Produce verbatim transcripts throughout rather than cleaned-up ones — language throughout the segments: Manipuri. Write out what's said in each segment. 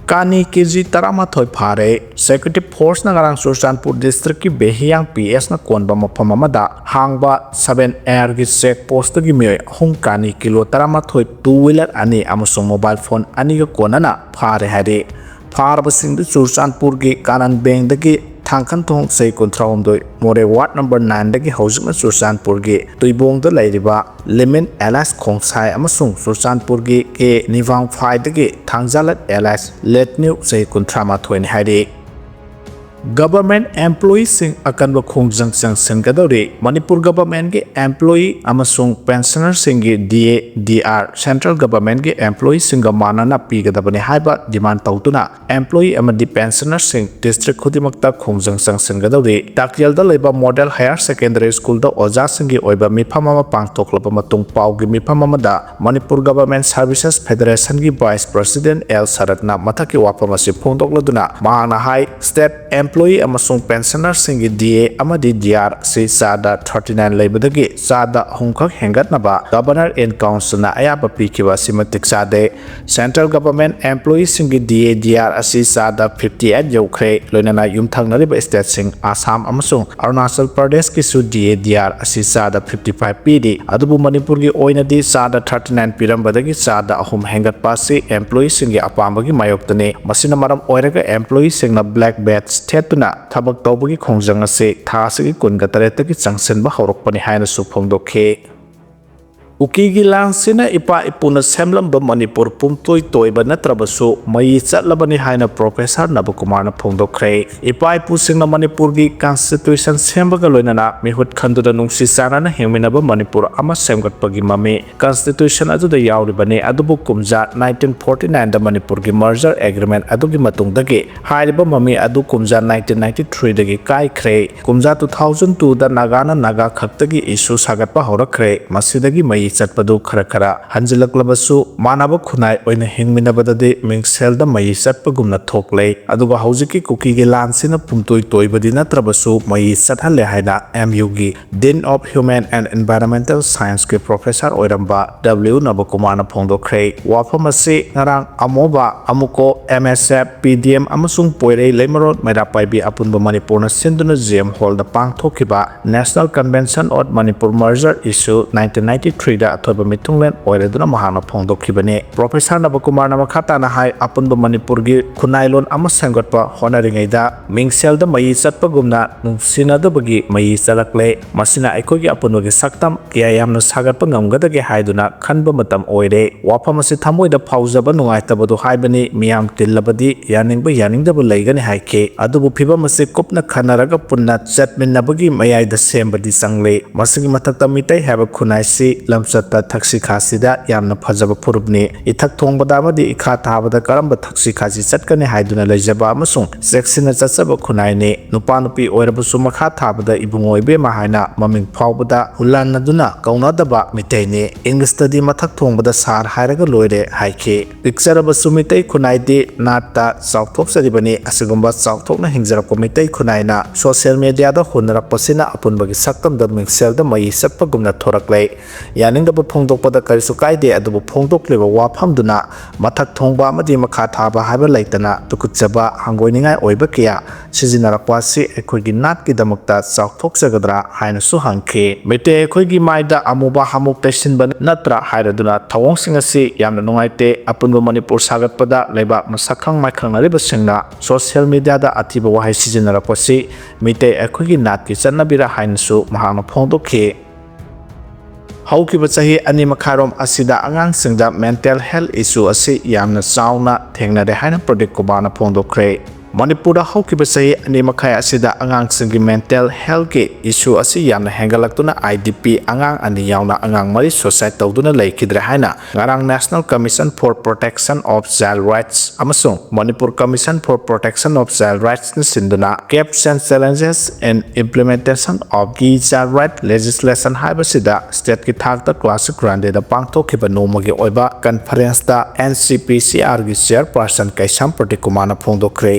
ꯀꯥꯅꯤ ꯀꯦ ꯖꯤ ꯇꯔꯥꯃꯥꯊꯣꯏ ꯐꯥꯔꯦ꯫ Security Forceꯅ ꯉꯔꯥꯡ ꯆꯨꯔꯆꯥꯟꯄꯨꯔ districtꯀꯤ ꯕꯦꯍꯤꯌꯥꯡ P Sꯅ ꯀꯣꯟꯕ ꯃꯐꯝ ꯑꯃꯗ ꯍꯥꯡꯕ seven Airꯒꯤ check postꯇꯒꯤ ꯃꯤꯑꯣꯏ ꯑꯍꯨꯝ ꯀꯥꯅꯤ ꯀꯤꯂꯣ ꯇꯔꯥꯃꯥꯊꯣꯏ, two wheeler ꯑꯅꯤ ꯑꯃꯁꯨꯡ mobile phone ꯑꯅꯤꯒ ꯀꯣꯟꯅꯅ ꯐꯥꯔꯦ ꯍꯥꯏꯔꯤ꯫ ꯐꯥꯔꯕꯁꯤꯡꯗꯨ ꯆꯨꯔꯆꯥꯟꯄꯨꯔꯒꯤ ꯀꯥꯅꯟ ꯕꯦꯡꯗꯒꯤ ꯊꯥꯡꯈꯟꯊꯣꯡ ꯆꯍꯤ ꯀꯨꯟꯊ꯭ꯔꯥꯍꯨꯝꯗꯣꯏ, ꯃꯣꯔꯦ ward number nineꯗꯒꯤ ꯍꯧꯖꯤꯛꯅ ꯆꯨꯔꯆꯥꯟꯄꯨꯔꯒꯤ ꯇꯨꯏꯕꯣꯡꯗ ꯂꯩꯔꯤꯕ ꯂꯤꯃꯤꯟ alias ꯈꯣꯡꯁꯥꯏ ꯑꯃꯁꯨꯡ ꯆꯨꯔꯆꯥꯟꯄꯨꯔꯒꯤ ꯀꯦ ꯅꯤꯚꯥꯡꯐꯥꯏꯗꯒꯤ ꯊꯥꯡꯖꯥꯂꯠ alias ꯂꯦꯠꯅ꯭ꯌꯨ ꯆꯍꯤ ꯀꯨꯟꯊ꯭ꯔꯥ ꯃꯥꯊꯣꯏꯅꯤ ꯍꯥꯏꯔꯤ꯫ Government employeeꯁꯤꯡ ꯑꯀꯟꯕ ꯈꯣꯡꯖꯪ ꯆꯪꯁꯤꯟꯒꯗꯧꯔꯤ꯫ ꯃꯅꯤꯄꯨꯔ governmentꯀꯤ employee ꯑꯃꯁꯨꯡ pensionerꯁꯤꯡꯒꯤ D A, D R central governmentꯀꯤ employeeꯁꯤꯡꯒ ꯃꯥꯟꯅꯅ ꯄꯤꯒꯗꯕꯅꯤ ꯍꯥꯏꯕ demand ꯇꯧꯗꯨꯅ employee ꯑꯃꯗꯤ pensionerꯁꯤꯡ district ꯈꯨꯗꯤꯡꯃꯛꯇ ꯈꯣꯡꯖꯪ ꯆꯪꯁꯤꯟꯒꯗꯧꯔꯤ꯫ ꯇꯥꯛꯌꯦꯜꯗ ꯂꯩꯕ Model Higher Secondary Schoolꯗ ꯑꯣꯖꯥꯁꯤꯡꯒꯤ ꯑꯣꯏꯕ ꯃꯤꯐꯝ ꯑꯃ ꯄꯥꯡꯊꯣꯛꯂꯕ ꯃꯇꯨꯡ ꯄꯥꯎꯒꯤ ꯃꯤꯐꯝ ꯑꯃꯗ Manipur Government Services Federationꯒꯤ Vice President L ꯁꯔꯠꯅ ꯃꯊꯛꯀꯤ ꯋꯥꯐꯝ ꯑꯁꯤ ꯐꯣꯡꯗꯣꯛꯂꯗꯨꯅ ꯃꯍꯥꯛꯅ ꯍꯥꯏ, state employee ꯑꯃꯁꯨꯡ pensionerꯁꯤꯡꯒꯤ D A ꯑꯃꯗꯤ D R ꯑꯁꯤ ꯆꯥꯗ thirty nine ꯂꯩꯕꯗꯒꯤ ꯆꯥꯗ ꯑꯍꯨꯝꯈꯛ ꯍꯦꯟꯒꯠꯅꯕ Governor in Councilꯅ ꯑꯌꯥꯕ ꯄꯤꯈꯤꯕ ꯑꯁꯤ ꯃꯇꯤꯛ ꯆꯥꯗꯦ꯫ Central government employeeꯁꯤꯡꯒꯤ D A D R ꯑꯁꯤ ꯆꯥꯗ fifty eight ꯌꯧꯈ꯭ꯔꯦ, ꯂꯣꯏꯅꯅ ꯌꯨꯝꯊꯪꯅꯔꯤꯕ stateꯁꯤꯡ ꯑꯁꯥꯝ ꯑꯃꯁꯨꯡ Arunachal ꯄ꯭ꯔꯗꯦꯁꯀꯤꯁꯨ D A D R ꯑꯁꯤ ꯆꯥꯗ fifty five ꯄꯤꯔꯤ꯫ ꯑꯗꯨꯕꯨ ꯃꯅꯤꯄꯨꯔꯒꯤ ꯑꯣꯏꯅꯗꯤ ꯆꯥꯗ thirty nine ꯄꯤꯔꯝꯕꯗꯒꯤ ꯆꯥꯗ ꯑꯍꯨꯝ ꯍꯦꯟꯒꯠꯄ ꯑꯁꯤ employeeꯁꯤꯡꯒꯤ ꯑꯄꯥꯝꯕꯒꯤ ꯃꯥꯌꯣꯛꯇꯅꯤ꯫ ꯃꯁꯤꯅ ꯃꯔꯝ ꯑꯣꯏꯔꯒ employeeꯁꯤꯡꯅ black badge ꯊꯦꯠꯇꯨꯅ ꯊꯕꯛ ꯇꯧꯕꯒꯤ ꯈꯣꯡꯖꯪ ꯑꯁꯤ ꯊꯥ ꯑꯁꯤꯒꯤ ꯀꯨꯟꯒ ꯇꯔꯦꯠꯇꯒꯤ ꯆꯪꯁꯤꯟꯕ ꯍꯧꯔꯛꯄꯅꯤ ꯍꯥꯏꯅꯁꯨ ꯐꯣꯡꯗꯣꯛꯈꯤ꯫ ꯀꯨꯀꯤꯒꯤ ꯂꯥꯟꯁꯤꯅ ꯏꯄꯥ ꯏꯄꯨꯅ ꯁꯦꯝꯂꯝꯕ ꯃꯅꯤꯄꯨꯔ ꯄꯨꯝꯇꯣꯏ ꯇꯣꯏꯕ ꯅꯠꯇ꯭ꯔꯕꯁꯨ ꯃꯩ ꯆꯠꯂꯕꯅꯤ ꯍꯥꯏꯅ Professor ꯅꯕꯀꯨꯃꯥꯔꯅ ꯐꯣꯡꯗꯣꯛꯈ꯭ꯔꯦ꯫ ꯏꯄꯥ ꯏꯄꯨꯁꯤꯡꯅ ꯃꯅꯤꯄꯨꯔꯒꯤ constitution ꯁꯦꯝꯕꯒ ꯂꯣꯏꯅꯅ ꯃꯤꯍꯨꯠ ꯈꯟꯗꯨꯅ ꯅꯨꯡꯁꯤ ꯆꯥꯟꯅꯅ ꯍꯤꯡꯃꯤꯟꯅꯕ ꯃꯅꯤꯄꯨꯔ ꯑꯃ ꯁꯦꯝꯒꯠꯄꯒꯤ ꯃꯃꯤ constitution ꯑꯗꯨꯗ ꯌꯥꯎꯔꯤꯕꯅꯤ꯫ ꯑꯗꯨꯕꯨ ꯀꯨꯝꯖꯥ nineteen forty nineꯗ ꯃꯅꯤꯄꯨꯔꯒꯤ merger agreement ꯑꯗꯨꯒꯤ ꯃꯇꯨꯡꯗꯒꯤ ꯍꯥꯏꯔꯤꯕ ꯃꯃꯤ ꯑꯗꯨ ꯀꯨꯝꯖꯥ nineteen ninety threeꯗꯒꯤ ꯀꯥꯏꯈ꯭ꯔꯦ꯫ ꯀꯨꯝꯖꯥ two thousand twoꯗ ꯅꯥꯒꯥꯅ ꯅꯥꯒꯥ ꯈꯛꯇꯒꯤ issue ꯁꯥꯒꯠꯄ ꯍꯧꯔꯛꯈ꯭ꯔꯦ꯫ ꯃꯁꯤꯗꯒꯤ ꯃꯩ ꯆꯠꯄꯗꯨ ꯈꯔ ꯈꯔ ꯍꯟꯖꯤꯜꯂꯛꯂꯕꯁꯨ, ꯃꯥꯟꯅꯕ ꯈꯨꯟꯅꯥꯏ ꯑꯣꯏꯅ ꯍꯤꯡꯃꯤꯟꯅꯕꯗꯗꯤ ꯃꯤꯡꯁꯦꯜꯗ ꯃꯩ ꯆꯠꯄꯒꯨꯝꯅ ꯊꯣꯛꯂꯦ꯫ ꯑꯗꯨꯒ ꯍꯧꯖꯤꯛꯀꯤ ꯀꯨꯀꯤꯒꯤ ꯂꯥꯟꯁꯤꯅ ꯄꯨꯝꯇꯣꯏ ꯇꯣꯏꯕꯗꯤ ꯅꯠꯇ꯭ꯔꯕꯁꯨ, ꯃꯩ ꯆꯠꯍꯜꯂꯦ ꯍꯥꯏꯅ ꯑꯦꯝ ꯌꯨꯒꯤ Dean of Human and Environmental Scienceꯀꯤ professor ꯑꯣꯏꯔꯝꯕ ꯗꯕ꯭ꯂꯤꯎ ꯅꯕꯀꯨꯃꯥꯔꯅ ꯐꯣꯡꯗꯣꯛꯈ꯭ꯔꯦ꯫ ꯋꯥꯐꯝ ꯑꯁꯤ ꯉꯔꯥꯡ ꯑꯃꯣꯕ ꯑꯃꯨꯀꯣ, ꯑꯦꯝ ꯑꯦꯁ ꯑꯦꯐ, ꯄꯤ ꯗꯤ ꯑꯦꯝ ꯑꯃꯁꯨꯡ ꯄꯣꯏꯔꯩ ꯂꯩꯃꯔꯣꯟ ꯃꯩꯔꯥ ꯄꯥꯏꯕꯤ ꯑꯄꯨꯟꯕ ꯃꯅꯤꯄꯨꯔꯅ ꯁꯤꯟꯗꯨꯅ ꯖꯤ ꯑꯦꯝ ꯍꯣꯜꯗ ꯄꯥꯡꯊꯣꯛꯈꯤꯕ National Convention on Manipur Merger Issue nineteen ninety-threeꯗ ꯑꯊꯣꯏꯕ ꯃꯤꯊꯨꯡꯂꯦꯟ ꯑꯣꯏꯔꯗꯨꯅ ꯃꯍꯥꯛꯅ ꯐꯣꯡꯗꯣꯛꯈꯤꯕꯅꯤ꯫ Professor ꯅꯕꯀꯨꯃꯥꯔꯅ ꯃꯈꯥ ꯇꯥꯅ ꯍꯥꯏ, ꯑꯄꯨꯟꯕ ꯃꯅꯤꯄꯨꯔꯒꯤ ꯈꯨꯟꯅꯥꯏꯂꯣꯟ ꯑꯃ ꯁꯦꯝꯒꯠꯄ ꯍꯣꯠꯅꯔꯤꯉꯩꯗ ꯃꯤꯡꯁꯦꯜꯗ ꯃꯩ ꯆꯠꯄꯒꯨꯝꯅ ꯅꯨꯡꯁꯤꯅꯗꯕꯒꯤ ꯃꯩ ꯆꯠꯂꯛꯂꯦ꯫ ꯃꯁꯤꯅ ꯑꯩꯈꯣꯏꯒꯤ ꯑꯄꯨꯟꯕꯒꯤ ꯁꯛꯇꯝ ꯀꯌꯥ ꯌꯥꯝꯅ ꯁꯥꯒꯠꯄ ꯉꯝꯒꯗꯒꯦ ꯍꯥꯏꯗꯨꯅ ꯈꯟꯕ ꯃꯇꯝ ꯑꯣꯏꯔꯦ꯫ ꯋꯥꯐꯝ ꯑꯁꯤ ꯊꯃꯣꯏꯗ ꯐꯥꯎꯖꯕ ꯅꯨꯡꯉꯥꯏꯇꯕꯗꯨ ꯍꯥꯏꯕꯅꯤ꯫ ꯃꯤꯌꯥꯝ ꯇꯤꯜꯂꯕꯗꯤ ꯌꯥꯅꯤꯡꯕ ꯌꯥꯅꯤꯡꯗꯕ ꯂꯩꯒꯅꯤ ꯍꯥꯏꯈꯤ꯫ ꯑꯗꯨꯕꯨ ꯐꯤꯕꯝ ꯑꯁꯤ ꯀꯨꯞꯅ ꯈꯟꯅꯔꯒ ꯄꯨꯟꯅ ꯆꯠꯃꯤꯟꯅꯕꯒꯤ ꯃꯌꯥꯏꯗ ꯁꯦꯝꯕꯗꯤ ꯆꯪꯂꯦ꯫ ꯃꯁꯤꯒꯤ ꯃꯊꯛꯇ ꯃꯤꯇꯩ ꯍꯥꯏꯕ ꯈꯨꯟꯅꯥꯏꯁꯤ ꯂꯝꯆꯠꯇ ꯊꯛꯁꯤ ꯈꯥꯁꯤꯗ ꯌꯥꯝꯅ ꯐꯖꯕ ꯐꯨꯔꯨꯞꯅꯤ꯫ ꯏꯊꯛ ꯊꯣꯡꯕꯗ ꯑꯃꯗꯤ ꯏꯈꯥ ꯊꯥꯕꯗ ꯀꯔꯝꯕ ꯊꯛꯁꯤ ꯈꯥꯁꯤ ꯆꯠꯀꯅꯤ ꯍꯥꯏꯗꯨꯅ ꯂꯩꯖꯕ ꯑꯃꯁꯨꯡ ꯆꯦꯛꯁꯤꯟꯅ ꯆꯠꯆꯕ ꯈꯨꯟꯅꯥꯏꯅꯤ꯫ ꯅꯨꯄꯥ ꯅꯨꯄꯤ ꯑꯣꯏꯔꯕꯁꯨ ꯃꯈꯥ ꯊꯥꯕꯗ ꯏꯕꯨꯡꯉꯣ ꯏꯕꯦꯝꯃ ꯍꯥꯏꯅ ꯃꯃꯤꯡ ꯐꯥꯎꯕꯗ ꯍꯨꯜꯂꯥꯟꯅꯗꯨꯅ ꯀꯧꯅꯗꯕ ꯃꯤꯇꯩꯅꯤ꯫ ꯏꯪꯂꯤꯁꯇꯗꯤ ꯃꯊꯛ ꯊꯣꯡꯕꯗ ꯁꯥꯔ ꯍꯥꯏꯔꯒ ꯂꯣꯏꯔꯦ ꯍꯥꯏꯈꯤ꯫ ꯄꯤꯛꯆꯔꯕꯁꯨ ꯃꯤꯇꯩ ꯈꯨꯟꯅꯥꯏꯗꯤ ꯅꯥꯠꯇ ꯆꯥꯎꯊꯣꯛꯆꯔꯤꯕꯅꯤ꯫ ꯑꯁꯤꯒꯨꯝꯕ ꯆꯥꯎꯊꯣꯛꯅ ꯍꯤꯡꯖꯔꯛꯄ ꯃꯤꯇꯩ ꯈꯨꯟꯅꯥꯏꯅ social mediaꯗ ꯍꯨꯟꯅꯔꯛꯄꯁꯤꯅ ꯑꯄꯨꯟꯕꯒꯤ ꯁꯛꯇꯝꯗ ꯃꯤꯡꯁꯦꯜꯗ ꯃꯩ ꯆꯠꯄꯒꯨꯝꯅ ꯊꯣꯔꯛꯂꯦ꯫ ꯌꯥꯅꯤꯡꯗꯕ ꯐꯣꯡꯗꯣꯛꯄꯗ ꯀꯔꯤꯁꯨ ꯀꯥꯏꯗꯦ, ꯑꯗꯨꯕꯨ ꯐꯣꯡꯗꯣꯛꯂꯤꯕ ꯋꯥꯐꯝꯗꯨꯅ ꯃꯊꯛ ꯊꯣꯡꯕ ꯑꯃꯗꯤ ꯃꯈꯥ ꯊꯥꯕ ꯍꯥꯏꯕ ꯂꯩꯇꯅ ꯇꯨꯀꯠꯆꯕ, ꯍꯪꯒꯣꯏꯅꯤꯡꯉꯥꯏ ꯑꯣꯏꯕ ꯀꯌꯥ ꯁꯤꯖꯤꯟꯅꯔꯛꯄ ꯑꯁꯤ ꯑꯩꯈꯣꯏꯒꯤ ꯅꯥꯠꯀꯤꯗꯃꯛꯇ ꯆꯥꯎꯊꯣꯛꯆꯒꯗ꯭ꯔꯥ ꯍꯥꯏꯅꯁꯨ ꯍꯪꯈꯤ꯫ ꯃꯩꯇꯩ ꯑꯩꯈꯣꯏꯒꯤ ꯃꯥꯏꯗ ꯑꯃꯨꯕ ꯍꯥꯃꯨꯛ ꯇꯩꯁꯤꯟꯕ ꯅꯠꯇ꯭ꯔꯥ ꯍꯥꯏꯔꯗꯨꯅ ꯊꯧꯑꯣꯡꯁꯤꯡ ꯑꯁꯤ ꯌꯥꯝꯅ ꯅꯨꯡꯉꯥꯏꯇꯦ꯫ ꯑꯄꯨꯟꯕ ꯃꯅꯤꯄꯨꯔ ꯁꯥꯒꯠꯄꯗ ꯂꯩꯕꯥꯛ ꯃꯁꯛ ꯈꯪ ꯃꯥꯏꯈꯪꯅꯔꯤꯕꯁꯤꯡꯅ social mediaꯗ ꯑꯊꯤꯕ ꯋꯥꯍꯩ ꯁꯤꯖꯤꯟꯅꯔꯛꯄꯁꯤ ꯃꯤꯇꯩ ꯑꯩꯈꯣꯏꯒꯤ ꯅꯥꯠꯀꯤ ꯆꯠꯅꯕꯤꯔꯥ ꯍꯥꯏꯅꯁꯨ ꯃꯍꯥꯛꯅ ꯐꯣꯡꯗꯣꯛꯈꯤ꯫ ꯍꯧꯈꯤꯕ ꯆꯍꯤ ꯑꯅꯤ ꯃꯈꯥꯏꯔꯣꯝ ꯑꯁꯤꯗ ꯑꯉꯥꯡꯁꯤꯡꯗ mental health issue ꯑꯁꯤ ꯌꯥꯝꯅ ꯆꯥꯎꯅ ꯊꯦꯡꯅꯔꯦ ꯍꯥꯏꯅ ꯄ꯭ꯔꯗꯤꯞ ꯀꯨꯃꯥꯔꯅ ꯐꯣꯡꯗꯣꯛꯈ꯭ꯔꯦ꯫ ꯃꯅꯤꯄꯨꯔꯗ ꯍꯧꯈꯤꯕ ꯆꯍꯤ ꯑꯅꯤ ꯃꯈꯥꯏ ꯑꯁꯤꯗ ꯑꯉꯥꯡꯁꯤꯡꯒꯤ mental healthꯀꯤ issue ꯑꯁꯤ ꯌꯥꯝꯅ ꯍꯦꯟꯒꯠꯂꯛꯇꯨꯅ IDP ꯑꯉꯥꯡ ꯑꯅꯤ ꯌꯥꯎꯅ ꯑꯉꯥꯡ ꯃꯔꯤ suicide ꯇꯧꯗꯨꯅ ꯂꯩꯈꯤꯗ꯭ꯔꯦ ꯍꯥꯏꯅ ꯉꯔꯥꯡ National Commission for Protection of Child Rights ꯑꯃꯁꯨꯡ Manipur Commission for Protection of Child Rightsꯅ ꯁꯤꯟꯗꯨꯅ Gaps and Challenges in Implementation of Key Child Right Legislation ꯍꯥꯏꯕꯁꯤꯗ stateꯀꯤ ꯊꯥꯛꯇ Classic Grandayꯗ ꯄꯥꯡꯊꯣꯛꯈꯤꯕ ꯅꯣꯡꯃꯒꯤ ꯑꯣꯏꯕ conferenceꯇ NCPCRꯒꯤ chairperson ꯀꯩꯁꯥꯝ ꯄ꯭ꯔꯗꯤꯞ ꯀꯨꯃꯥꯔꯅ ꯐꯣꯡꯗꯣꯛꯈ꯭ꯔꯦ꯫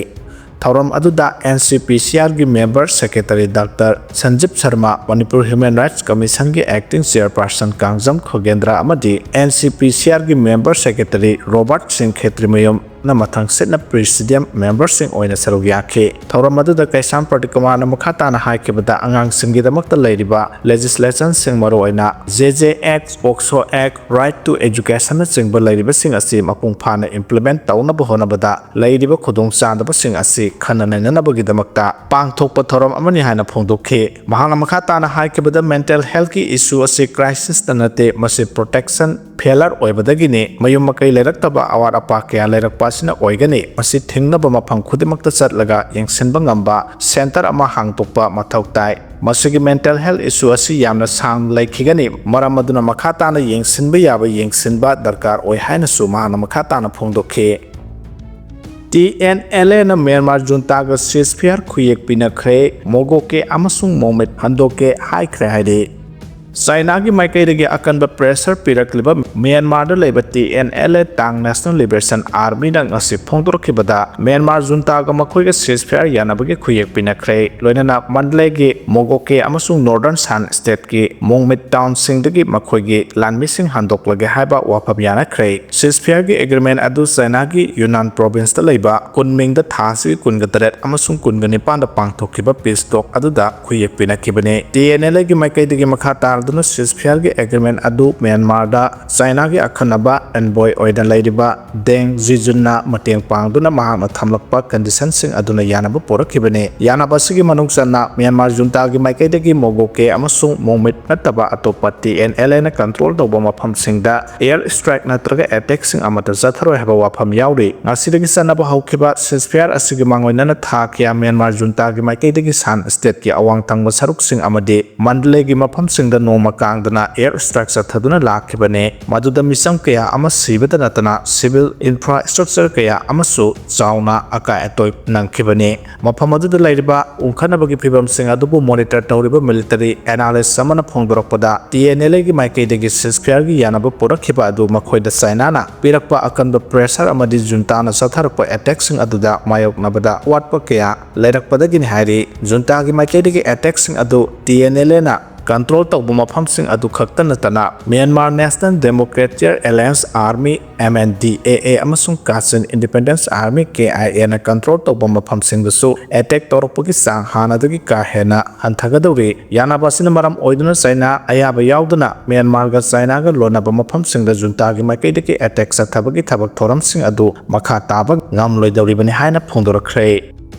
ꯊꯧꯔꯝ ꯑꯗꯨꯗ NCPCRꯒꯤ member secretary Doctor ꯁꯟꯖꯤꯞ Sharma, Manipur Human Rights Commissionꯒꯤ acting chairperson Kangjam ꯈꯣꯒꯦꯟꯗ꯭ꯔ ꯑꯃꯗꯤ NCPCRꯒꯤ member secretary ꯔꯣꯕꯔꯠ ꯁꯤꯡ ꯈꯦꯇ꯭ꯔꯤꯃꯌꯨꯝꯅ ꯃꯊꯪꯁꯤꯠꯅ presidium memberꯁꯤꯡ ꯑꯣꯏꯅ ꯁꯔꯨꯛ ꯌꯥꯈꯤ꯫ ꯊꯧꯔꯝ ꯑꯗꯨꯗ ꯀꯩꯁꯥꯝ ꯄ꯭ꯔꯗꯤꯞ ꯀꯨꯃꯥꯔꯅ ꯃꯈꯥ ꯇꯥꯅ ꯍꯥꯏꯈꯤꯕꯗ, ꯑꯉꯥꯡꯁꯤꯡꯒꯤꯗꯃꯛꯇ ꯂꯩꯔꯤꯕ legislationꯁꯤꯡ, ꯃꯔꯨꯑꯣꯏꯅ JJ Act, POCSO Act, Right to Educationꯅꯆꯤꯡꯕ ꯂꯩꯔꯤꯕꯁꯤꯡ ꯑꯁꯤ ꯃꯄꯨꯡ ꯐꯥꯅ implement ꯇꯧꯅꯕ ꯍꯣꯠꯅꯕꯗ ꯂꯩꯔꯤꯕ ꯈꯨꯗꯣꯡꯆꯥꯗꯕꯁꯤꯡ ꯑꯁꯤ ꯈꯟꯅ ꯅꯩꯅꯅꯕꯒꯤꯗꯃꯛꯇ ꯄꯥꯡꯊꯣꯛꯄ ꯊꯧꯔꯝ ꯑꯃꯅꯤ ꯍꯥꯏꯅ ꯐꯣꯡꯗꯣꯛꯈꯤ꯫ ꯃꯍꯥꯛꯅ ꯃꯈꯥ ꯇꯥꯅ ꯍꯥꯏꯈꯤꯕꯗ, mental healthꯀꯤ issue ꯑꯁꯤ crisisꯇ ꯅꯠꯇꯦ, ꯃꯁꯤ protection failure ꯑꯣꯏꯕꯗꯒꯤꯅꯤ꯫ ꯃꯌꯨꯝ ꯃꯀꯩ ꯂꯩꯔꯛꯇꯕ, ꯑꯋꯥꯠ ꯑꯄꯥ ꯀꯌꯥ ꯂꯩꯔꯛꯄ ꯑꯁꯤꯅ ꯑꯣꯏꯒꯅꯤ꯫ ꯃꯁꯤ ꯊꯤꯡꯅꯕ ꯃꯐꯝ ꯈꯨꯗꯤꯡꯃꯛꯇ ꯆꯠꯂꯒ ꯌꯦꯡꯁꯤꯟꯕ ꯉꯝꯕ centre ꯑꯃ ꯍꯥꯡꯗꯣꯛꯄ ꯃꯊꯧ ꯇꯥꯏ꯫ ꯃꯁꯤꯒꯤ mental health issue ꯑꯁꯤ ꯌꯥꯝꯅ ꯁꯥꯡꯅ ꯂꯩꯈꯤꯒꯅꯤ, ꯃꯔꯝ ꯑꯗꯨꯅ ꯃꯈꯥ ꯇꯥꯅ ꯌꯦꯡꯁꯤꯟꯕ ꯌꯥꯕ ꯌꯦꯡꯁꯤꯟꯕ ꯗꯔꯀꯥꯔ ꯑꯣꯏ ꯍꯥꯏꯅꯁꯨ ꯃꯍꯥꯛꯅ ꯃꯈꯥ ꯇꯥꯅ ꯐꯣꯡꯗꯣꯛꯈꯤ꯫ TNLAꯅ ꯃ꯭ꯌꯥꯟꯃꯥꯔ juntag ceasefire ꯈꯨꯌꯦꯛ ꯄꯤꯅꯈ꯭ꯔꯦ, ꯃꯣꯒꯣꯀꯦ ꯑꯃꯁꯨꯡ ꯃꯣꯡꯃꯤꯠ ꯍꯟꯗꯣꯛꯀꯦ ꯍꯥꯏꯈ꯭ꯔꯦ ꯍꯥꯏꯔꯤ꯫ ꯆꯥꯏꯅꯥꯒꯤ ꯃꯥꯏꯀꯩꯗꯒꯤ ꯑꯀꯟꯕ pressure ꯄꯤꯔꯛꯂꯤꯕ ꯃ꯭ꯌꯥꯟꯃꯥꯔꯗ ꯂꯩꯕ TNLA, Ta'ang National Liberation Armyꯅ ꯉꯁꯤ ꯐꯣꯡꯗꯣꯔꯛꯈꯤꯕꯗ, ꯃ꯭ꯌꯥꯟꯃꯥꯔ juntag ꯃꯈꯣꯏꯒ ceasefire ꯌꯥꯅꯕꯒꯤ ꯈꯨꯌꯦꯛ ꯄꯤꯅꯈ꯭ꯔꯦ, ꯂꯣꯏꯅꯅ ꯃꯟꯗꯂꯦꯒꯤ ꯃꯣꯒꯣꯀꯦ ꯑꯃꯁꯨꯡ Northern Shan Stateꯀꯤ ꯃꯣꯡꯃꯤꯠ townꯁꯤꯡꯗꯒꯤ ꯃꯈꯣꯏꯒꯤ ꯂꯥꯟꯃꯤꯁꯤꯡ ꯍꯟꯗꯣꯛꯂꯒꯦ ꯍꯥꯏꯕ ꯋꯥꯐꯝ ꯌꯥꯅꯈ꯭ꯔꯦ꯫ Ceasefireꯒꯤ agreement ꯑꯗꯨ ꯆꯥꯏꯅꯥꯒꯤ ꯌꯨꯅꯥꯟ provinceꯇ ꯂꯩꯕ ꯀꯨꯟꯃꯤꯡꯗ ꯊꯥ ꯑꯁꯤꯒꯤ ꯀꯨꯟꯒ ꯇꯔꯦꯠ ꯑꯃꯁꯨꯡ ꯀꯨꯟꯒ ꯅꯤꯄꯥꯟꯗ ꯄꯥꯡꯊꯣꯛꯈꯤꯕ peace talk ꯑꯗꯨꯗ ꯈꯨꯌꯦꯛ ꯄꯤꯅꯈꯤꯕꯅꯤ꯫ TNLAꯒꯤ ꯃꯥꯏꯀꯩꯗꯒꯤ ꯃꯈꯥ ꯇꯥꯔ ꯑꯗꯨꯅ ceasefire-ꯒꯤ agreement ꯑꯗꯨ ꯃ꯭ꯌꯥꯟꯃꯥꯔꯗ ꯆꯥꯏꯅꯥꯒꯤ ꯑꯈꯟꯅꯕ envoy ꯑꯣꯏꯅ ꯂꯩꯔꯤꯕ ꯗꯦꯡ ꯖꯤꯖꯨꯟꯅ ꯃꯇꯦꯡ ꯄꯥꯡꯗꯨꯅ ꯃꯍꯥꯛꯅ ꯊꯝꯂꯛꯄ condition-ꯁꯤꯡ ꯑꯗꯨꯅ ꯌꯥꯅꯕ ꯄꯨꯔꯛꯈꯤꯕꯅꯤ꯫ ꯌꯥꯅꯕ ꯑꯁꯤꯒꯤ ꯃꯅꯨꯡ ꯆꯟꯅ ꯃ꯭ꯌꯥꯟꯃꯥꯔ junta-ꯒꯤ ꯃꯥꯏꯀꯩꯗꯒꯤ ꯃꯣꯒꯣꯀꯦ ꯑꯃꯁꯨꯡ ꯃꯣꯡꯃꯤꯠ ꯅꯠꯇꯕ ꯑꯇꯣꯞꯄ T N L A-ꯅ control ꯇꯧꯕ ꯃꯐꯝꯁꯤꯡꯗ air strike ꯅꯠꯇ꯭ꯔꯒ attack-ꯁꯤꯡ ꯑꯃꯠꯇ ꯆꯠꯊꯔꯣꯏ ꯍꯥꯏꯕ ꯋꯥꯐꯝ ꯌꯥꯎꯔꯤ꯫ ꯉꯁꯤꯗꯒꯤ ꯆꯠꯅꯕ ꯍꯧꯈꯤꯕ ceasefire ꯑꯁꯤꯒꯤ ꯃꯥꯡꯑꯣꯏꯅꯅ ꯊꯥ ꯀꯌꯥ ꯃ꯭ꯌꯥꯟꯃꯥꯔ junta-ꯒꯤ ꯃꯥꯏꯀꯩꯗꯒꯤ ꯁꯥꯟ state-ꯀꯤ ꯑꯋꯥꯡ ꯊꯪꯕ ꯁꯔꯨꯛꯁꯤꯡ ꯑꯃꯗꯤ ꯃꯟꯗꯂꯦꯒꯤ ꯃꯐꯝꯁꯤꯡꯗ ꯅꯣꯡꯃ ꯀꯥꯡꯗꯅ air strike ꯆꯠꯊꯗꯨꯅ ꯂꯥꯛꯈꯤꯕꯅꯤ꯫ ꯃꯗꯨꯗ ꯃꯤꯆꯝ ꯀꯌꯥ ꯑꯃ ꯁꯤꯕꯇ ꯅꯠꯇꯅ civil infrastructure ꯀꯌꯥ ꯑꯃꯁꯨ ꯆꯥꯎꯅ ꯑꯀꯥꯏ ꯑꯇꯣꯏ ꯅꯪꯈꯤꯕꯅꯤ꯫ ꯃꯐꯝ ꯑꯗꯨꯗ ꯂꯩꯔꯤꯕ ꯎꯪꯈꯠꯅꯕꯒꯤ ꯐꯤꯕꯝꯁꯤꯡ ꯑꯗꯨꯕꯨ monitor ꯇꯧꯔꯤꯕ military analyst ꯑꯃꯅ ꯐꯣꯡꯗꯣꯔꯛꯄꯗ, T N L A-ꯒꯤ ꯃꯥꯏꯀꯩꯗꯒꯤ ceasefire-ꯒꯤ ꯌꯥꯅꯕ ꯄꯨꯔꯛꯈꯤꯕ ꯑꯗꯨ ꯃꯈꯣꯏꯗ ꯆꯥꯏꯅꯥꯅ ꯄꯤꯔꯛꯄ ꯑꯀꯟꯕ pressure ꯑꯃꯗꯤ junta-ꯅ ꯆꯠꯊꯔꯛꯄ attack-ꯁꯤꯡ ꯑꯗꯨꯗ ꯃꯥꯌꯣꯛꯅꯕꯗ ꯑꯋꯥꯠꯄ ꯀꯌꯥ ꯂꯩꯔꯛꯄꯗꯒꯤꯅꯤ ꯍꯥꯏꯔꯤ꯫ Junta-ꯒꯤ ꯃꯥꯏꯀꯩꯗꯒꯤ attack-ꯁꯤꯡ ꯑꯗꯨ T N L A-ꯅ control ꯇꯧꯕ ꯃꯐꯝꯁꯤꯡ ꯑꯗꯨ ꯈꯛꯇ ꯅꯠꯇꯅ, Myanmar National Democratic Alliance Army, M N D A A, ꯑꯃꯁꯨꯡ Kachin Independence Army, K I A-ꯅ control ꯇꯧꯕ ꯃꯐꯝꯁꯤꯡꯗꯁꯨ attack ꯇꯧꯔꯛꯄꯒꯤ ꯆꯥꯡ ꯍꯥꯟꯅꯗꯒꯤ ꯀꯥ ꯍꯦꯟꯅ ꯍꯟꯊꯒꯗꯧꯔꯤ꯫ ꯌꯥꯅꯕ ꯑꯁꯤꯅ ꯃꯔꯝ ꯑꯣꯏꯗꯨꯅ ꯆꯥꯏꯅꯥ ꯑꯌꯥꯕ ꯌꯥꯎꯗꯅ ꯃ꯭ꯌꯥꯟꯃꯥꯔꯒ ꯆꯥꯏꯅꯥꯒ ꯂꯣꯟꯅꯕ ꯃꯐꯝꯁꯤꯡꯗ junta-ꯒꯤ ꯃꯥꯏꯀꯩꯗꯒꯤ attack ꯆꯠꯊꯕꯒꯤ ꯊꯕꯛ ꯊꯧꯔꯝꯁꯤꯡ ꯑꯗꯨ ꯃꯈꯥ ꯇꯥꯕ ꯉꯝꯂꯣꯏꯗꯧꯔꯤꯕꯅꯤ ꯍꯥꯏꯅ ꯐꯣꯡꯗꯣꯔꯛꯈ꯭ꯔꯦ꯫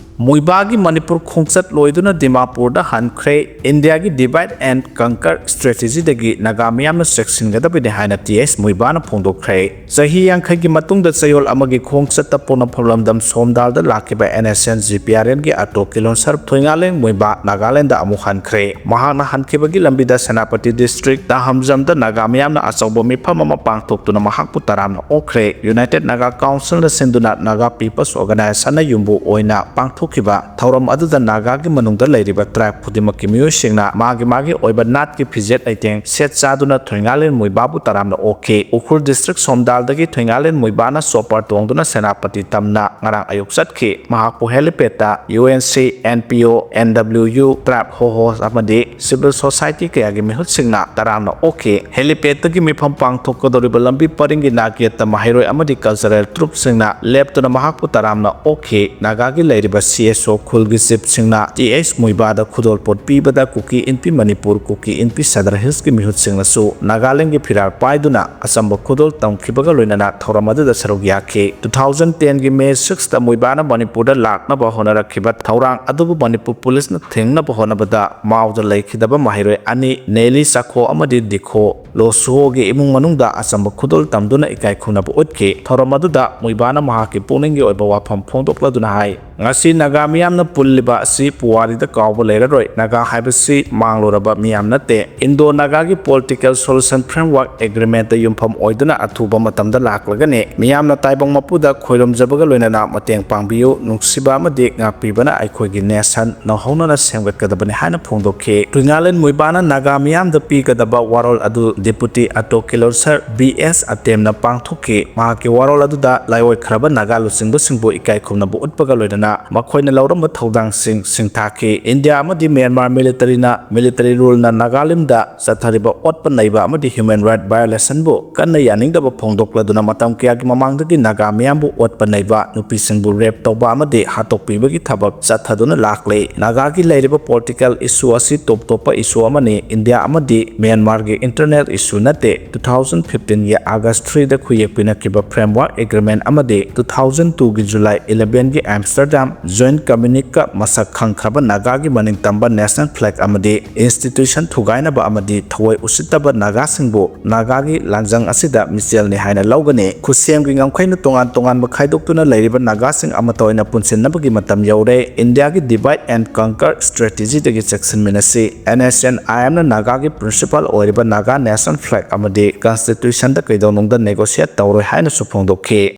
ꯃꯨꯏꯕꯥꯒꯤ ꯃꯅꯤꯄꯨꯔ ꯈꯣꯡꯆꯠ ꯂꯣꯏꯗꯨꯅ ꯗꯤꯃꯥꯄꯨꯔꯗ ꯍꯟꯈ꯭ꯔꯦ꯫ ꯏꯟꯗꯤꯌꯥꯒꯤ divide and conquer strategy-ꯗꯒꯤ ꯅꯥꯒꯥ ꯃꯤꯌꯥꯝꯅ ꯆꯦꯛꯁꯤꯟꯒꯗꯕꯅꯤ ꯍꯥꯏꯅ T S ꯃꯨꯏꯕꯥꯅ ꯐꯣꯡꯗꯣꯛꯈ꯭ꯔꯦ꯫ ꯆꯍꯤ ꯌꯥꯡꯈꯩꯒꯤ ꯃꯇꯨꯡꯗ ꯆꯌꯣꯜ ꯑꯃꯒꯤ ꯈꯣꯡꯆꯠꯇ ꯄꯣꯛꯅꯐꯝ ꯂꯝꯗꯝ ꯁꯣꯝꯗꯥꯜꯗ ꯂꯥꯛꯈꯤꯕ N S N G P R N-ꯒꯤ ꯑꯇꯣꯞ ꯀꯤꯂꯣꯟ ꯁꯔꯨꯛ ꯊꯣꯏꯉꯥꯂꯦꯟ ꯃꯨꯏꯕꯥ ꯅꯥꯒꯥꯂꯦꯟꯗ ꯑꯃꯨꯛ ꯍꯟꯈ꯭ꯔꯦ꯫ ꯃꯍꯥꯛꯅ ꯍꯟꯈꯤꯕꯒꯤ ꯂꯝꯕꯤꯗ ꯁꯦꯅꯥꯄꯇꯤ district ꯗꯍꯝꯖꯝꯗ ꯅꯥꯒꯥ ꯃꯤꯌꯥꯝꯅ ꯑꯆꯧꯕ ꯃꯤꯐꯝ ꯑꯃ ꯄꯥꯡꯊꯣꯛꯇꯨꯅ ꯃꯍꯥꯛꯄꯨ ꯇꯔꯥꯝꯅ ꯑꯣꯛꯈ꯭ꯔꯦ꯫ United Naga Council-ꯅ ꯁꯤꯟꯗꯨꯅ Naga People's Organization-ꯅ ꯌꯨꯝꯕꯨ ꯑꯣꯏꯅ ꯄꯥꯡꯊꯣꯛꯈꯤꯕ ꯊꯧꯔꯝ ꯑꯗꯨꯗ ꯅꯥꯒꯥꯒꯤ ꯃꯅꯨꯡꯗ ꯂꯩꯔꯤꯕ tribe ꯈꯨꯗꯤꯡꯃꯛꯀꯤ ꯃꯤꯑꯣꯏꯁꯤꯡꯅ ꯃꯥꯒꯤ ꯃꯥꯒꯤ ꯑꯣꯏꯕ ꯅꯥꯠꯀꯤ ꯐꯤꯖꯦꯠ ꯂꯩꯇꯦꯡ ꯁꯦꯠ ꯆꯥꯗꯨꯅ ꯊꯣꯏꯉꯥꯂꯦꯟ ꯃꯨꯏꯕꯥꯕꯨ ꯇꯔꯥꯝꯅ ꯑꯣꯛꯈꯤ꯫ ꯎꯈ꯭ꯔꯨꯜ district ꯁꯣꯝꯗꯥꯜꯗꯒꯤ ꯊꯣꯏꯉꯥꯂꯦꯟ ꯃꯨꯏꯕꯥꯅ chopper ꯇꯣꯡꯗꯨꯅ ꯁꯦꯅꯥꯄꯇꯤ ꯇꯝꯅ ꯉꯔꯥꯡ ꯑꯌꯨꯛ ꯆꯠꯈꯤ꯫ ꯃꯍꯥꯛꯄꯨ helipad-ꯇ U N C, N P O, N W U, tribe hoho ꯑꯃꯗꯤ civil society ꯀꯌꯥꯒꯤ ꯃꯤꯍꯨꯠꯁꯤꯡꯅ ꯇꯔꯥꯝꯅ ꯑꯣꯛꯈꯤ꯫ Helipad-ꯇꯒꯤ ꯃꯤꯐꯝ ꯄꯥꯡꯊꯣꯛꯀꯗꯧꯔꯤꯕ ꯂꯝꯕꯤ ꯄꯔꯤꯡꯒꯤ ꯅꯥꯛꯌꯦꯠꯇ ꯃꯍꯩꯔꯣꯏ ꯑꯃꯗꯤ cultural troupe-ꯁꯤꯡꯅ ꯂꯦꯞꯇꯨꯅ ꯃꯍꯥꯛꯄꯨ ꯇꯔꯥꯝꯅ ꯑꯣꯛꯈꯤ꯫ ꯅꯥꯒꯥꯒꯤ ꯂꯩꯔꯤꯕ C ꯁꯤ ꯑꯦꯁ ꯑꯣ ꯈꯨꯜꯒꯤ ꯆꯤꯞꯁꯤꯡꯅ ꯇꯤ ꯑꯦꯁ ꯃꯨꯏꯕꯥꯗ ꯈꯨꯗꯣꯜꯄꯣꯠ ꯄꯤꯕꯗ ꯀꯨꯀꯤ ꯏꯟꯄꯤ ꯃꯅꯤꯄꯨꯔ, ꯀꯨꯀꯤ ꯏꯟꯄꯤ ꯁꯗꯔ ꯍꯤꯜꯁꯀꯤ ꯃꯤꯍꯨꯠꯁꯤꯡꯅꯁꯨ ꯅꯥꯒꯥꯂꯦꯟꯗꯒꯤ ꯐꯤꯔꯥꯜ ꯄꯥꯏꯗꯨꯅ ꯑꯆꯝꯕ ꯈꯨꯗꯣꯜ ꯇꯝꯈꯤꯕꯒ ꯂꯣꯏꯅꯅ ꯊꯧꯔꯝ ꯑꯗꯨꯗ ꯁꯔꯨꯛ ꯌꯥꯈꯤ꯫ Two thousand ten ꯒꯤ May six ꯇ ꯃꯨꯏꯕꯥꯅ ꯃꯅꯤꯄꯨꯔꯗ ꯂꯥꯛꯅꯕ ꯍꯣꯠꯅꯔꯛꯈꯤꯕ ꯊꯧꯔꯥꯡ ꯑꯗꯨꯕꯨ ꯃꯅꯤꯄꯨꯔ ꯄꯨꯂꯤꯁꯅ ꯊꯤꯡꯅꯕ ꯍꯣꯠꯅꯕꯗ ꯃꯥꯎꯗ ꯂꯩꯈꯤꯗꯕ ꯃꯍꯩꯔꯣꯏ ꯑꯅꯤ, ꯅꯦꯂꯤ ꯆꯥꯈꯣ ꯑꯃꯗꯤ ꯗꯤꯈꯣ ꯂꯣꯁꯨꯍꯣꯒꯤ ꯏꯃꯨꯡ ꯃꯅꯨꯡꯗ ꯑꯆꯝꯕ ꯈꯨꯗꯣꯜ ꯇꯝꯗꯨꯅ ꯏꯀꯥꯏ ꯈꯨꯝꯅꯕ ꯎꯠꯈꯤ꯫ ꯊꯧꯔꯝ ꯑꯗꯨꯗ ꯃꯨꯏꯕꯥꯅ ꯃꯍꯥꯛꯀꯤ ꯄꯨꯛꯅꯤꯡꯒꯤ ꯑꯣꯏꯕ ꯋꯥꯐꯝ ꯐꯣꯡꯗꯣꯛꯂꯗꯨꯅ ꯍꯥꯏ, "ꯉꯁꯤ ꯅꯥꯒꯥ ꯃꯤꯌꯥꯝꯅ ꯄꯨꯜꯂꯤꯕ ꯑꯁꯤ ꯄꯨꯋꯥꯔꯤꯗ ꯀꯥꯎꯕ ꯂꯩꯔꯔꯣꯏ꯫ ꯅꯥꯒꯥ ꯍꯥꯏꯕꯁꯤ ꯃꯥꯡꯂꯨꯔꯕ ꯃꯤꯌꯥꯝ ꯅꯠꯇꯦ꯫ ꯏꯟꯗꯣ ꯅꯥꯒꯥꯒꯤ Political Solution Framework Agreement ꯇ ꯌꯨꯝꯐꯝ ꯑꯣꯏꯗꯨꯅ ꯑꯊꯨꯕ ꯃꯇꯝꯗ ꯂꯥꯛꯂꯒꯅꯤ꯫ ꯃꯤꯌꯥꯝꯅ ꯇꯥꯏꯕꯪ ꯃꯄꯨꯗ ꯈꯣꯏꯔꯨꯝꯖꯕꯒ ꯂꯣꯏꯅꯅ ꯃꯇꯦꯡ ꯄꯥꯡꯕꯤꯌꯨ꯫ ꯅꯨꯡꯁꯤꯕ ꯑꯃꯗꯤ ꯉꯥꯛꯄꯤꯕꯅ ꯑꯩꯈꯣꯏꯒꯤ nation ꯅꯧꯍꯧꯅꯅ ꯁꯦꯝꯒꯠꯀꯗꯕꯅꯤ" ꯍꯥꯏꯅ ꯐꯣꯡꯗꯣꯛꯈꯤ꯫ ꯇꯨꯏꯉꯥꯂꯦꯟ ꯃꯨꯏꯕꯥꯅ ꯅꯥꯒꯥ ꯃꯤꯌꯥꯝꯗ ꯄꯤꯒꯗꯕ ꯋꯥꯔꯣꯜ ꯑꯗꯨ Deputy Attorney General ꯕꯤ ꯑꯦꯁ ꯑꯇꯦꯝꯅ ꯄꯥꯡꯊꯣꯛꯈꯤ꯫ ꯃꯍꯥꯛꯀꯤ ꯋꯥꯔꯣꯜ ꯑꯗꯨꯗ ꯂꯥꯏꯑꯣꯏꯈ꯭ꯔꯕ ꯅꯥꯒꯥ ꯂꯨꯆꯤꯡꯕꯁꯤꯡꯕꯨ ꯏꯀꯥꯏ ꯈꯨꯝꯅꯕ ꯎꯠꯄꯒ ꯂꯣꯏꯅꯅ ꯃꯈꯣꯏꯅ ꯂꯧꯔꯝꯕ ꯊꯧꯗꯥꯡꯁꯤꯡ ꯁꯤꯡꯊꯥꯈꯤ꯫ ꯏꯟꯗꯤꯌꯥ ꯑꯃꯗꯤ ꯃ꯭ꯌꯥꯟꯃꯥꯔ military ꯅ, military rule ꯅ ꯅꯥꯒꯥꯂꯦꯟꯗ ꯆꯠꯊꯔꯤꯕ ꯑꯣꯠꯄ ꯅꯩꯕ ꯑꯃꯗꯤ human right violation ꯕꯨ ꯀꯟꯅ ꯌꯥꯅꯤꯡꯗꯕ ꯐꯣꯡꯗꯣꯛꯂꯗꯨꯅ ꯃꯇꯝ ꯀꯌꯥꯒꯤ ꯃꯃꯥꯡꯗꯒꯤ ꯅꯥꯒꯥ ꯃꯤꯌꯥꯝꯕꯨ ꯑꯣꯠꯄ ꯅꯩꯕ, ꯅꯨꯄꯤꯁꯤꯡꯕꯨ rape ꯇꯧꯕ ꯑꯃꯗꯤ ꯍꯥꯠꯇꯣꯛꯄꯤꯕꯒꯤ ꯊꯕꯛ ꯆꯠꯊꯗꯨꯅ ꯂꯥꯛꯂꯤ꯫ ꯅꯥꯒꯥꯒꯤ ꯂꯩꯔꯤꯕ political issue ꯑꯁꯤ top ꯇꯣꯞꯄ issue ꯑꯃꯅꯤ꯫ ꯏꯟꯗꯤꯌꯥ ꯑꯃꯗꯤ ꯃ꯭ꯌꯥꯟꯃꯥꯔꯒꯤ internal issue ꯅꯠꯇꯦ꯫ Two thousand fifteen ꯒꯤ August three ꯗ ꯈꯨꯌꯦꯛ ꯄꯤꯅꯈꯤꯕ Framework Agreement ꯑꯃꯗꯤ two thousand two ꯒꯤ July eleven ꯒꯤ Amsterdam Joint Communique ꯀ ꯃꯁꯛ ꯈꯪꯈ꯭ꯔꯕ ꯅꯥꯒꯥꯒꯤ ꯃꯅꯤꯡ ꯇꯝꯕ national flag ꯑꯃꯗꯤ institution ꯊꯨꯒꯥꯏꯅꯕ ꯑꯃꯗꯤ ꯊꯑꯣꯏ ꯎꯁꯤꯠꯇꯕ ꯅꯥꯒꯥꯁꯤꯡꯕꯨ ꯅꯥꯒꯥꯒꯤ ꯂꯥꯟꯖꯪ ꯑꯁꯤꯗ ꯃꯤꯆꯦꯜꯅꯤ ꯍꯥꯏꯅ ꯂꯧꯒꯅꯤ꯫ ꯈꯨꯠꯁꯦꯝꯒꯤ ꯉꯝꯈꯩꯅ ꯇꯣꯉꯥꯟ ꯇꯣꯉꯥꯟꯕ ꯈꯥꯏꯗꯣꯛꯇꯨꯅ ꯂꯩꯔꯤꯕ ꯅꯥꯒꯥꯁꯤꯡ ꯑꯃꯠꯇ ꯑꯣꯏꯅ ꯄꯨꯟꯁꯤꯟꯅꯕꯒꯤ ꯃꯇꯝ ꯌꯧꯔꯦ꯫ ꯏꯟꯗꯤꯌꯥꯒꯤ divide and conquer strategy ꯗꯒꯤ ꯆꯦꯛꯁꯤꯟꯃꯤꯟꯅꯁꯤ꯫ N S C N I M ꯅ ꯅꯥꯒꯥꯒꯤ principle ꯑꯣꯏꯔꯤꯕ ꯅꯥꯒꯥ national flag ꯑꯃꯗꯤ constitution ꯗ ꯀꯩꯗꯧꯅꯨꯡꯗ negotiate ꯇꯧꯔꯣꯏ ꯍꯥꯏꯅꯁꯨ ꯐꯣꯡꯗꯣꯛꯈꯤ꯫